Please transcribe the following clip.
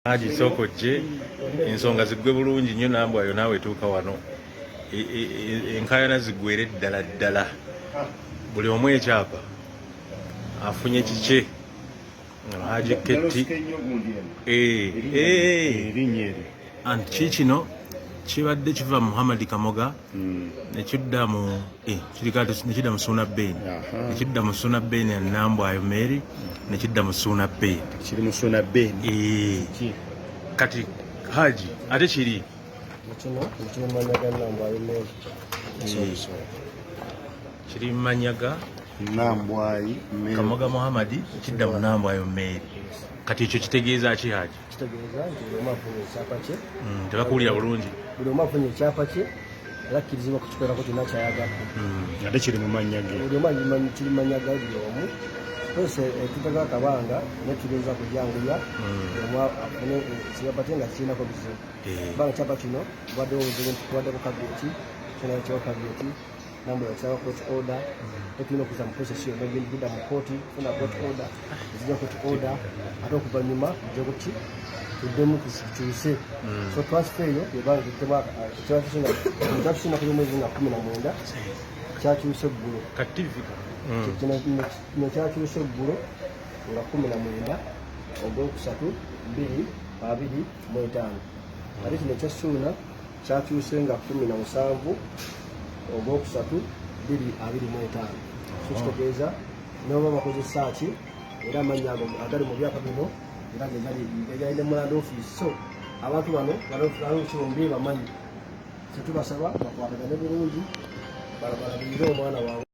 Haji, sooka ojje ensonga ziggwe bulungi nnyo. Nambwayo naawe tuuka wano. Enkaayana ziggwere ddala ddala, buli omu ekyapa afunye kikye. Haji Ketti, anti kikino kibadde kiva Muhammad Kamoga nekidda mu nekidda mu Suuna Ben, nekidda mu Suuna Ben ya Nambwayo Mary, nekidda mu Suuna Ben. Kiri mu Suuna Ben. Kati Haji, ate kiri Kino kiri mu mannya ga Nambwayo Mary. Kiri mu mannya ga Nambwayi Mary. Kamoga Muhammad, kidda mu Nambwayo Mary. Kati ekyo kitegeeza ki, Haji? Kitegeeza nti buli omu afunye ekyapa kye. Tebakuwulira bulungi. Buli omu afunye ekyapa kye era akkirizibwa kukikolako kyonna kyayagadde. Ate kiri mu mannya ge. Buli omu kiri mu mannya ga buli omu. Twese tutega akabanga naye tugeza kujanguya buli omu afune ekyapa kye nga kirinako bizibu, kubanga ekyapa kino kubaddewo obuzibu nti kubaddeko caveat, kyona kiwa caveat, nambwayo kisaba court order. Tetulina okuza mu process yonna genda mu kooti funa court order, ezijja court order, ate okuva nyuma tujje kuti tuddemu tukyuse. So transfer eyo yebanga kyakyusa kuli mwezi nga 19, kyakyuse eggulo. Kati Kino kyakyuse eggulo nga 19 ogwokusatu 2025, ate kino ekyassuuna kyakyuse nga 17 ogwokusatu 2025. So kitegeeza noba bakozesa ki, era amannya ago agali mu byapa bino era gegali ne mu land office. So abantu bano balokibombi bamanyi, tetubasaba bakwatagane bulungi, balabirire omwana waabwe.